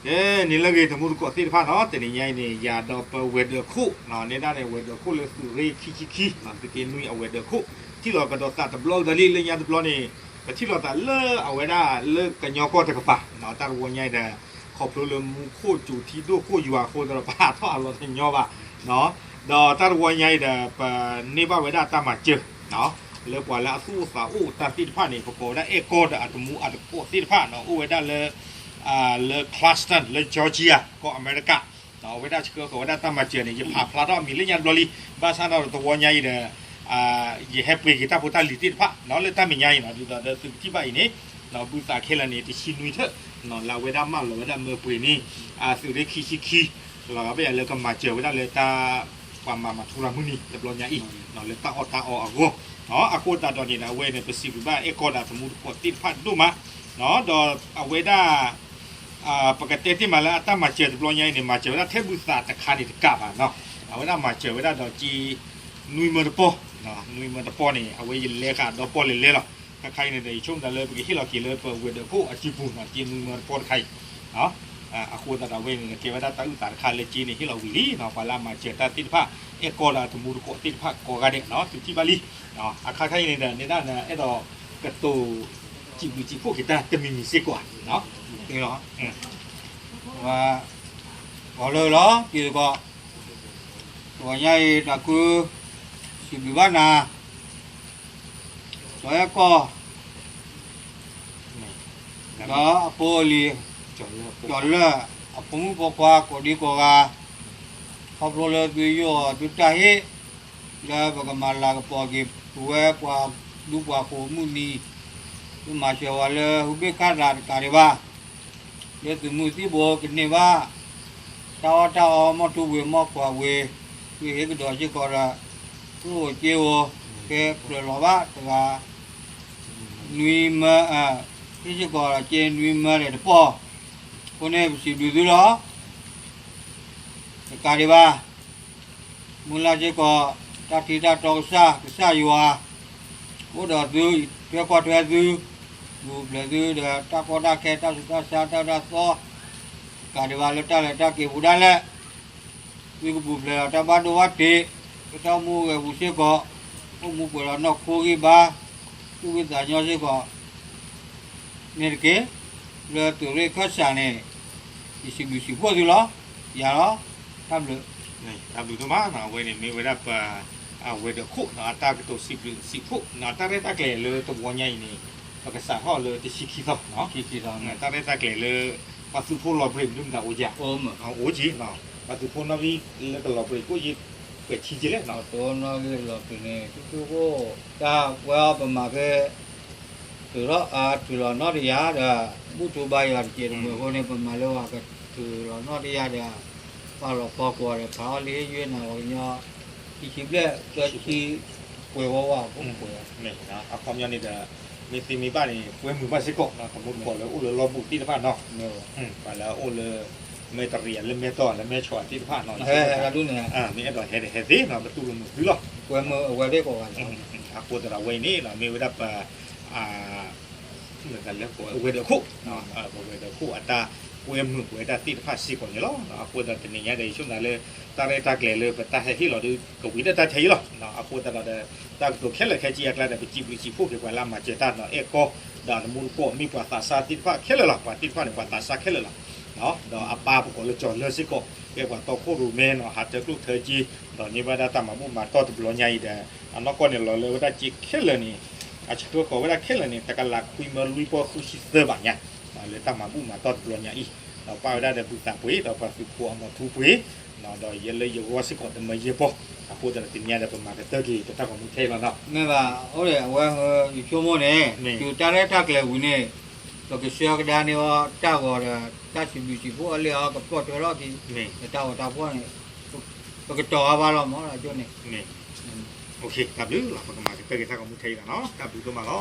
ကဲ နံၤလၢအဂ့ၤ တမူတကိးသ့ၣ်တဖၣ်နီၤ, တနံၤညါအံၤန့ၣ် ယၤဒီးပဝဲၤဒၢးခိၣ်, နဲဒၣ်န့ၣ် ဝဲၤဒၢးခိၣ်လၢသုးရ့ၣ်ခံဆံခံ, သုးက့နွံအဝဲၤဒၢးခိၣ်, ထံၣ်လိာ်ကဒီးသးတဘျီကဒီးလံ လၢညါတဘျီန့ၣ်, ပထံၣ်လိာ်သးလၢအဝဲဒၣ်လၢကညီကီၢ်တကပၤ, တၢ်တဝီညါအံၤဒီး ခီဖျိလၢမူခိၣ်စူၤထံဒိၣ်ခိၣ်ယွၤအဃိဒီး ပဟးထီၣ်အလီၤတညီဘၣ်, ဒီးတၢ်တဝီညါအံၤဒီး ပန့ၢ်ဘၣ်ဝဲဒၣ်တၢ်မၤစၢၤ လၢပှၤလၢအသူၣ်အိၣ်သးအိၣ်တၢ်သ့ၣ်တဖၣ်န့ၣ် ပကိးဝဲဒၣ်အဲၣ်ကီၢ်ဒီးအတမူအတကိးသ့ၣ်တဖၣ်နီၤ, အိၣ်ဝဲဒၣ်လၢ လၢ Clarkston လၢ Georgia ကီၢ်အမဲရကၤ, အဝဲဒၣ်ဆှၢဃီၤဝဲဒၣ်တၢ်မၤစၢၤန့ၣ် ယဖးဖျါထီၣ်အမံၤလၢညါတဘျီလံ, ဘၣ်ဆၣ်ဒီးတဝီညါအံၤဒီး ယဟဲပှ့ၤက့ၤတၢ်ဖိတၢ်လံၤသ့ၣ်တဖၣ်နီၤ, လၢတၢ်မဲာ်ညါအံၤနီၤ, ဒ်သိးဒီးသုကထံၣ်ဘၣ်အံၤန့ၣ် ဘုသးခဲလၢာ်န့ၣ် တဆံနွံထၢၣ် လၢအဝဲဒၣ်မၢလီၤဝဲဒၣ်မၢပှ့ၤန့ၣ် သုးရ့ၣ်ခံဆံခံ လီၤဂာ်ဘၣ်ယၤလၢကမၤစၢၤဝဲဒၣ်လၢတၢ် ပှၤမၤမၤထူရၤမုၢ်နံၤတဘျီညါအံၤ လၢတၢ်အီၣ်တၢ်အီအဂီၢ်, အဃိသတးဒီးန့ၣ်ဒီး အဝဲန့ၣ် ပစံးဘျုးဘၣ်အဲၣ်ကီၢ်ဒီးတမူတကိးသ့ၣ်တဖၣ်ဒိၣ်မး, ဒီးအဝဲဒၣ် ပကတဲတ့ၢ်မးလၢအတၢ်မၤစၢၤတဘျီညါအံၤန့ၣ် မၤစၢၤဝဲဒၣ်ထဲဘုသးတခါန့ၣ်တကးဘၣ်နီၤ, အဝဲဒၣ်မၤစၢၤဝဲဒၣ်ဒီးက့ နွံမၢတပီၢ်, နွံမၢတပီၢ်န့ၣ် အဝဲယလဲၤဃာ်ဒီပီၢ်လဲၤလဲၤလီၤ, ခဲခါအံၤန့ၣ်ဒီး ယဆိကမိၣ်တၢ်လၢပကဟ့ၣ်လီၤက့ၤလၢပဝဲၤဒၢးခိၣ်အစုပူၤနီၤ, က့နွံမၢတပီၢ်တခါအံၤ အဃိသတးဒီးအဝဲန့ၣ် ကဲဝဲဒၣ်တၢ်အုၣ်သးတခါလၢက့န့ၣ် ဟ့ၣ်လီၤဝံၤလံနီၤ, ပှၤလၢအမၤစၢၤတၢ်သ့ၣ်တဖၣ် အဲၣ်ကီၢ်ဒီးတမူတကိးသ့ၣ်တဖၣ်ကိးဂၤဒဲးနီၤ, သုထံၣ်ဘၣ်လံ, အခါခါအံၤန့ၣ်ဒီး နဲဒၣ်နအဲၣ်ဒိးကတိၤ စံးဘျုးစံးဖှိၣ်က့ၤတၢ်တမံၤမံၤစ့ၢ်ကီးနီၤ, ပှၤလၢလီၤ က့ၤတကီး တဂီၤညါအံၤ တၢ်ခု စံးဘျုးဘၣ်နၤ စီၤအဲၣ်ကီၢ် ဒီးအဖိအလံၤ ကၠီၤလၢၢ် အဖိမုၣ်ဖိခွါကိးဒံကိးဂၤ, ခီဖျိလၢသုယိၣ်အီၤသုတၢ်ဟ့ၣ် လၢပကမၤလၤကပီၤက့ၤ ပဝဲပှၤဒူပှၤဃိၤမုၢ်နံၤ, သုမၤစၢၤဝဲလၢဟူဘ့ၣ်ခါသးတကးဒံးဘၣ်, လၢသုးမုၢ်သံၣ်ဘိကန့ၢ်ဘၣ် တၢ်အီၣ်တၢ်အီ မီၢ်ထူဝ့ၤမီၢ်ခွါဝ့ၤ, သုဟ့ၣ်ကဒီးစ့ၢ်ကီးဒီး ကျိၣ်ဧိၤစ့ဧိၤ ကဲဖျၢၣ်လီၤဘၣ်တဂၤ နွံမၢ, ဟ့ၣ်စ့ၢ်ကီးဒီးက့နွံမၢဒီးတပီၢ်, အဃိန့ၣ် ပစံးဘျုးသုလီၤ. တကးဒံးဘၣ် မုၢ်လၢ်စ့ၢ်ကီး တၢ်ထံတၢ်တီကစၢ် ကစၢ်ယွၤ အိၣ်ဒီးသု ထွဲကွၢ်ထွဲသု ပူၤဖျဲးသုဒီးတၢ်ကီတၢ်ခဲ တၢ်ဆူးတၢ်ဆါ တၢ်အၢတၢ်သီ, တကးဒံးဘၣ်လၢတၢ်လဲၤတၢ်က့ၤပူၤဒၣ်လဲာ် သုကပူၤဖျဲးဒီးတၢ်ဘၣ်ဒိဘၣ်ထံး လၢတၢ်အိၣ်မူအိၣ်ဂဲၤပူၤစ့ၢ်ကီး, အိၣ်မူပှဲၤဒီးနီၢ်ခိဂံၢ်ဘါ, သူၣ်ဂံၢ်သးညီစ့ၢ်ကီး န့ၣ်တက့ၢ်. လၢသုးရ့ၣ်ခၢၣ်စးန့ၣ် ယစံးဘျုးစံးဖှိၣ်သုလီၤ. ယၤလီၤ. တၢ်ဘျုး, တၢ်ဘျုးဒိၣ်မးနီၤ, အဝဲန့ၣ်မ့ၢ်ဝဲဒၣ်ပ အဝဲၤဒၢးခိၣ်နီၤ အတၢ်ကတိၤစံးဘျုးစံးဖှိၣ်နီၤ, တၢ်ရဲၣ်တၢ်ကျဲၤလၢတဝီညါအံၤန့ၣ် ပကစးထီၣ်လၢတဆံခံသီနီၤ, တၢ်ရဲၣ်တၢ်ကျဲၤလၢ ပှၤသုးဖိလီၤဘှံးမနုၤမတၤအိၣ်က့ၤ, အိၣ်က့ၤ, ပှၤသုးဖိနီၣ်ဂံၢ်လၢကလီၤဘှံးကိၣ်ယ့ၢ် ပှဲၤထံက့ၤလဲၣ်နီၤ, နီၣ်ဂံၢ်လီၤဘှံးန့ၣ် တခိၣ်ခိၣ် တၢ်ဝဲအီၤပမၤဖဲ ထုးထီၣ်အါ ထုးလီၤနီၣ်တယၢ်ဒီး ဘူၣ်ထူဘါယွၤတစဲးတမှဲၤအဃိန့ၣ် ပမၤလၢပှၤကထုးလီၤနီၣ်တယၢ်ဒီး ပာ်လီၤဖီကွီၤဒီး ဖးအီၣ်လၢယွၤန့ၣ် ပှၤကညီ ခံဆံဘျဲၣ် သၢဆံ ပှဲၤဝဲဝဲအဃိ ပှဲၤဝဲ အခီပညီန့ၣ်ဒီး မ့ၢ်သ့မ့ၢ်ဘၣ်န့ၣ် ပှဲၤမုာ်ဘၣ်စ့ၢ်ကီး တမူတကိးလၢအိၣ်လၢလီၢ်ဘူးသ့ၣ်တဖၣ်နီၤ, ပှၤလၢအအိၣ်လၢ မဲတရံး လၢမဲတီၢ် လၢမဲဆီးသ့ၣ်တဖၣ်နီၤ, မ့ၢ်အဲၣ်ဒိးဟဲဒီးဟဲသ့နီၤ, ပတူၢ်လိာ်မုာ်သုလီၤ, ပှဲၤမုာ်အဝဲသ့ၣ်ကိးဂၤလီၤ, အဃိသတးဒီးဝဲအံၤန့ၣ် မ့ၢ်ဝဲဒၣ်ပ လၢပဝဲၤဒၢးခိၣ်, ပဝဲၤဒၢးခိၣ်အတၢ်ကွဲမုာ်ပဝဲဒၣ်သ့ၣ်တဖၣ်စ့ၢ်ကီးန့ၣ်လီၤ. အဃိသတးဒီးတနံၤညါဒီး ယဆိကမိၣ်သးလၢ တၢ်ရဲၣ်တၢ်ကျဲၤလၢပတၢ်ဟဲဟ့ၣ်လီၤဒီး ကဝံၤဒၣ်တၢ်ထဲအံၤလီၤ. အဃိသတးဒီး တၢ်ကတိၤခဲလၢာ်ခဲဆ့အကျါဒီး ပစံးဘျုးစံးဖှိၣ်က့ၤပှၤလၢအမၤစၢၤတၢ်နီၤ, အဲၣ်ကီၢ်ဒီးအတမူတကိး မ့ၢ်ပှၤသးစၢ်သ့ၣ်တဖၣ်ခဲလၢာ်လီၤ. ပှၤသ့ၣ်တဖၣ်န့ၣ် ပှၤသးစၢ်ခဲလၢာ်လီၤ. ဒီးအပၢ်ပကိးလၢကၠီၤလၢစ့ၢ်ကီး ကဲပှၤတီခိၣ်ရိၣ်မဲနီၤ, ဟးတၢကျိၣ်ထၢက့ၤ ဒီးန့ၢ်ဘၣ်ဒၣ်တၢ်မၤဘူၣ်မၤတီၢ်တဘျီညါအံၤဒီး အနီၢ်ကီၢ်န့ၣ်လီၤလၢဝဲဒၣ်က့ခဲလၢာ်န့ၣ် အဆှၢဃီၤဝဲဒၣ်ခဲလၢာ်န့ၣ် တကလးခွံမၢလွံၢ်ပီၢ်ဃုဆံသၢဘးညါ လၢတၢ်မၤဘူၣ်မၤတီၢ်တဘျီညါအံၤ ဒီးပာ်ဝဲဒၣ်ဒီးဘူၣ်သးပှ့ၤ ဒီးပှၤသုးဖိအမီၤထူပှ့ၤ ဒီးယဲလၢယဂီၢ်စ့ၢ်ကီးတမၢယဲၢ်ပီၢ်, အဃိသတးဒီးတနံၤညါဒီးပမၤကတၢၢ်က့ၤပတၢ်ဂီၤမူထဲအံၤလီၤနီၤ. မ့ၢ်ဘၣ် အိၣ်ဒီးအဝဲ ယဆိကမိၣ်န့ၣ် တုၤတၢ်ရဲၣ်တၢ်ကျဲၤဝံၤန့ၣ် ပကဆှၢကဒါန့ၢ်အီၤတၢ်ဂီၤဒီး တၢ်စံးဘျုးစံးဖှိၣ်အီၤလၢအီၤကဖျီၣ်ထွဲထီၣ်က့ၤ ဒီးတၢ်ဂီၤတၢ်ဖှီၣ်န့ၣ် ပကတီၤအါဘၣ်လီၤမး အကၠိန့ၣ် တၢ်ဘျုးလီၤ ပကမၤကတၢၢ်က့ၤတၢ်ဂီၤမူထဲအံၤလီၤနီၤ တၢ်ဘျုးဒိၣ်မးလီၤ.